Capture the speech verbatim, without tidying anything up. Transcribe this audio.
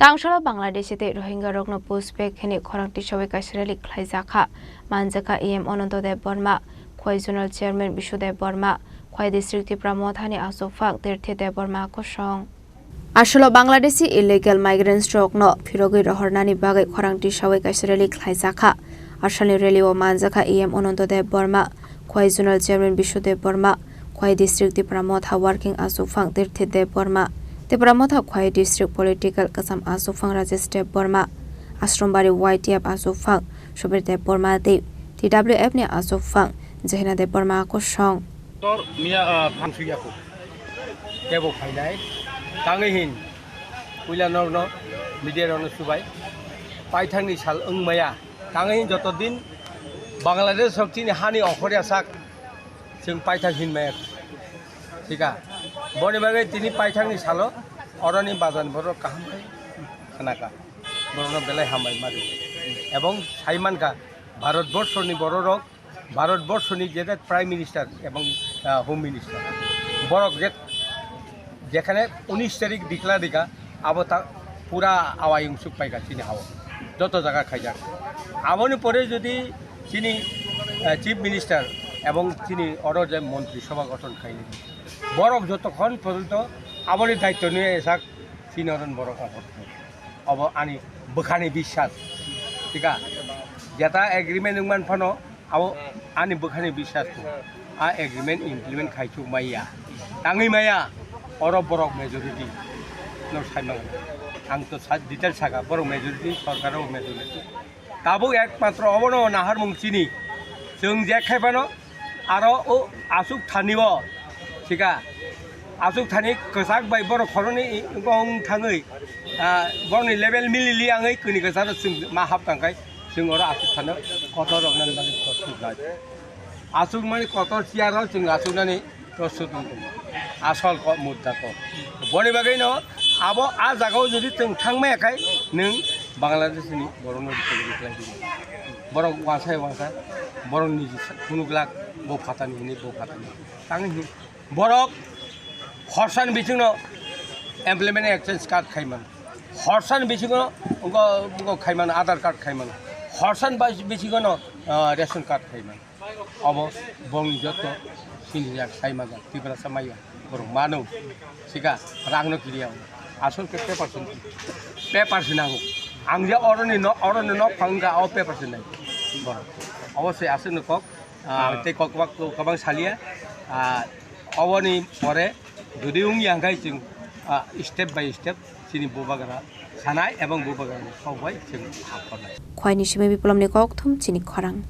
Tangsalo Bangladeshi tei Rohingya rokno push back hwnwi khorang tisawi kaisa rally khlaijakha. Manjakha E M Ananto Deb Barma, Khwai Zonal Chairman Bishu Deb Barma, Khwai District Tipra Mothani Aswkphang Tirthi Deb Barma kosong. Asalo Bangladeshi illegal migrants rokno phirogwi rohornani bagwi khorang tisawi kaisa rally khlaijakha. Asalni rally o manjakha E M Ananto Deb Barma, Khwai Zonal Chairman Bishu Deb Barma, Khwai District Tipra Motha Working Aswkphang Tirthi Deb Barma, Tipra Motha Khwai District Political Kwcham Aswkphang Rajesh Deb Barma, Ashrombari Y T F Aswkphang Subir Deb Barma tei T W F ni Aswkphang Jehena Deb Barma kosong. Tor miya, ah, phang sui ya kho. Tebo phainai. Tangwi hin. Puila norno media rokno subai. Paithangni sal wng maya. Tangwi hin joto din Bangladesh rok chini hani okhor ya sak. Chwng paithak hin maya. Thika. Boni bagwi tini paithakni salo oroni bazan borok kaham khe khnaka. Borokno belai hambai mari. Ebong sai mankha Bharat borshoni bororok, Bharat borshoni jede Prime Minister ebong, ah, Home Minister. Borok je, jekhane unis tarik dikla dika, abo ta pura awai wngsuk paikha chini hao. Joto jaga khaijak. Aboni pore jodi chini, eh, Chief Minister ebong chini oro je Montri Sabha gothon khaini. Borok jotokhon porjonto aboni daitto niye esak chini oron borok ongkor thai. Obo ani bwkhani biswas. Thika? Jeta agreement wngman phano abo ani bwkhani biswas tong. A agreement implement khaisuk maya. Tangwi maya. Oro borok majority. No sai mangno. Ang to sa-, detail saka borok majority, sorkar o majority. Tabuk ekmatro obono naharmung chini. Chwng je khaibano aro o aswk thani o thika. Aswk thani kwchak bai borok khoroknwi wng thangwi, ah, borokni level milili wngwi kwnwi kwcharo chwng ma hap tangkhai chwng oro aswk thani kotor roknani bagwi kotor nai. Aswk mani kotor chair o chwng aswk nani. Prosut wngkha. Asol kok mudda kok. Boni bagwi no abo a jaga o jodi chwng thangmaya khai nwng Bangladesh ni borok no rikha rikha khlai di. Borok wansa wansa borok ni phunuk lak bo phatani hini bo phatani. Tang hi borok horsan biching no employment exchange card khai man. Horsan biching no ngo, ngo khai man, Aadhaar card khai man. Horsan bai-, biching no, ah, ration card khai man. Obo bongni joto sinijak, saimajak, Tiprasa maya, borok mano, sika, rangno kiriya. Asol khe paper se, paper se nango. Ang je oroni no, oroni nok phang wngkha, o paper se nai. Borok. Obo se aswk no kok, ah, tei kok kwbang, kwbang saliya. Ah, oboni pore jodi wngya hwnkhe chwng, ah, step by step chini bubagra sanai ebong bubagrani kok bai chwng hapkor nai. Khwaini simi biplomni kokthum chini khorang.